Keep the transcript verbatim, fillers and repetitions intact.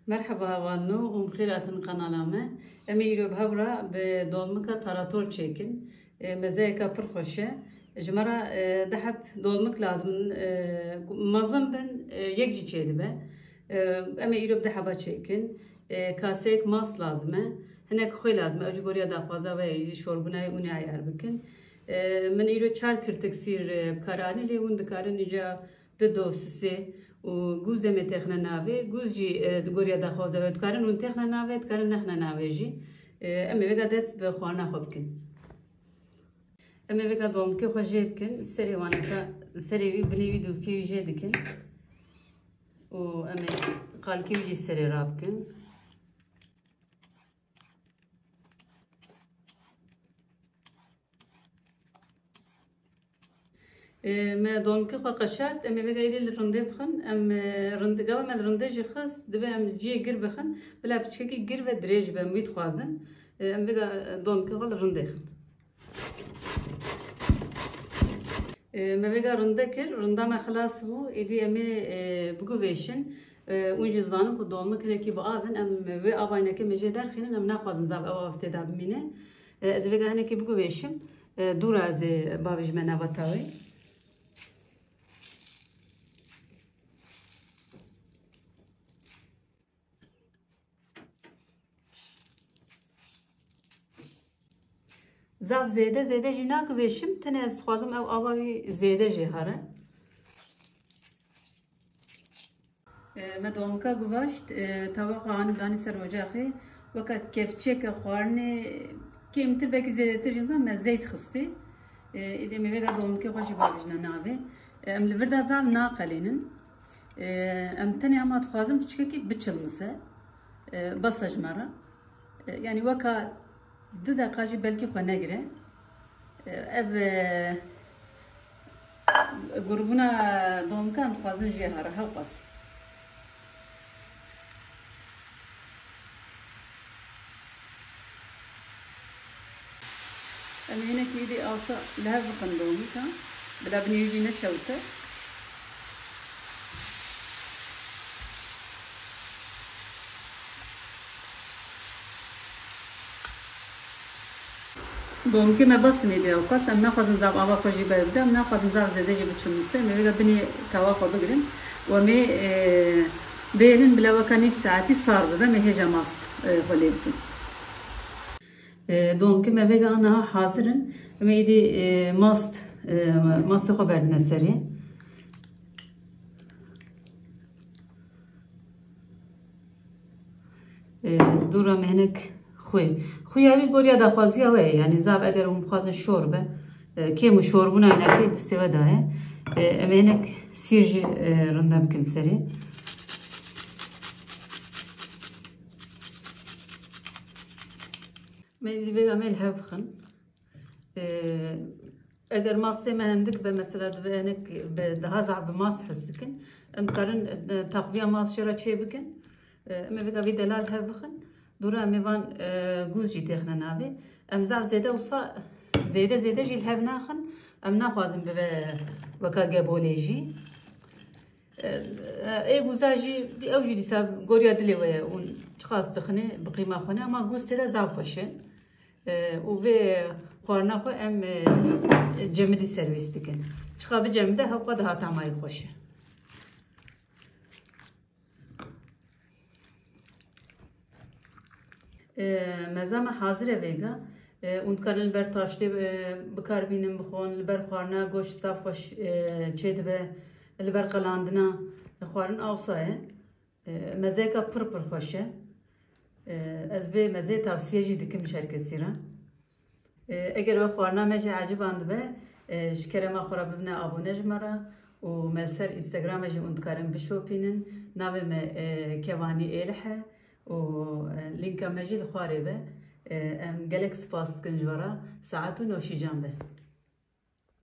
Merheba hevalno û bi xêr hatin qenala me. Em ê îro bi hev re bi dolmika tarator çêkin. E, mezeyeka pir xweş e. Ji me re, e, du heb dolmik lazim in, e, mezin bin, e, yek jî çêdibe. E, em ê îro bi du heba çêkin. E, kaseyek mast lazim e. Hinek xwê lazim e. Ew jî goriya daxwaza we ye, jî şorbûnayê ûnê eyar bikin. E, min îro çar kirtik sîr, e, bi kar anî, lê hûn dikarin îca du dosisê û gûzê me têxine navê. Gûz jî, e, di goriya daxwaza we dikarin hûn têxine navê, dikarin nexine navê jî. E, em ê vêga dest bi xwarina xwe bikin. Em ê vêga dolmikê xwe jê bikin. Serê waneka, serê wî, binê wî, dûvkê wî jê dikin. Û em ê qalkê wî jî serê rabikin. Ê, me dolmikê xwe qeşert, em ê vêga êdî li rindê bixin. Em, e, rindê, gava me li rindê jî xist, divê em cihê gir bixin. Bila piçkekî gir ve dirêj be, em wî dixwazin. E, em vêga, e, dolmikê xwe li rindê xin. E, me vêga rinde kir, rinda me xilas bû. Êdî em ê, e, biguvêşin. E, hûn jî zanin ku dolmik hinekî bi av in. Em wê ava hinekê me jê derxînin, em naxwazin zaf ew av tê de bimîne. E, ez ê vêga hinekî biguvêşim. E, dûra ez ê bavêjime nava tawê. Zaf zêde zêde jî naguvêşim. Tenê ez dixwazim ew ava wî zêde jê here. E, me dolmika guvaşt, e, tawa xwe anî danî ser ocaxê. Weka kevçiyeke xwarinê, kêmtir belkî zêdetir jî, me zeyt xistî. E, êdî em ê vêga dolmikê xwe jî bavêjine navê. E, em li vir de zaf naqelînin. E, em tenê hema dixwazin piçkekî biçilmise. E, bes e ji me re. E, yanî weka du deqa jî belkî xwe negire. E, ev, e, gurbûna domika em dixwazin jê here hewqas. Em ê hinekî êdî awsa li hev bixin domika. Bila binê wî jî neşewite. Domikê me bes in êdî ewqas. Em naxwazin zaf ava xwe jî ber bide. Em naxwazin zaf zêde jî biçilmise. Em ê vêga binê tawa xwe bigirin. Û em ê, e, bêlin bila weka nîv saetî sar bibe. Em ê hêja mast, e, xwe lê bikin. E, domikê me vêga niha hazir in. Em ê êdî, e, mast, e, mastê xwe berdine serê. E, dûra me hinek xwê. Xuya wî goriya daxwaziya we ye. Yanî zaf eger hûn bixwazin şor be, e, kêm û şorbûna hinekê distê we daye. E, em ê hinek sîr jî, e, rinde bikin serê. Me dî vêga me li hev bixin. Ee, eger mastê me hindik be, mesela divê hinek bi daha zaf bi mast his dikin, em dikarin, e, teqviya mast jê re çê bikin. Ee, em ê vêga vî delal hev bixin. Dûra em ê van, e, gûz jî têxine navê. Em zaf zêde wisa zêde zêde jî li hev naxin. Em naxwazin bibe weka gebolê jî. E, e, ê gûza jî, ew jî dîsa goriya dilê we ye, hûn çiqas dixinê, bi qîma xwe ne, ama gûz tê de zaf xweş e. E, û vê xwarina xwe em, e, cemidî servîs dikin. Çiqa bicemide, hewqa daha tamayê xweş e. E, meza me hazir e vêga. E, hûn dikarin li ber taştê, e, bi kar bînin, bixwin, li ber xwarina goşt zaf xweş, e, çêdibe, li ber qelandina, e, xwarin awsa ye. E, mezeyeka pir pir xweş e. E, ez vê mezeyê tavsiye jî dikim ji her kesî re. E, eger we xwarina me jî ecibandibe, e, ji kerema xwe re bibine abone ji me re û me li ser Instagramê jî hûn dikarin bişopînin. Navê me, e, Kevanî Êlih e û, e, lînka me jî li xwarê be. E, em gelek spas dikin ji we re. Saet û nûşîcan be.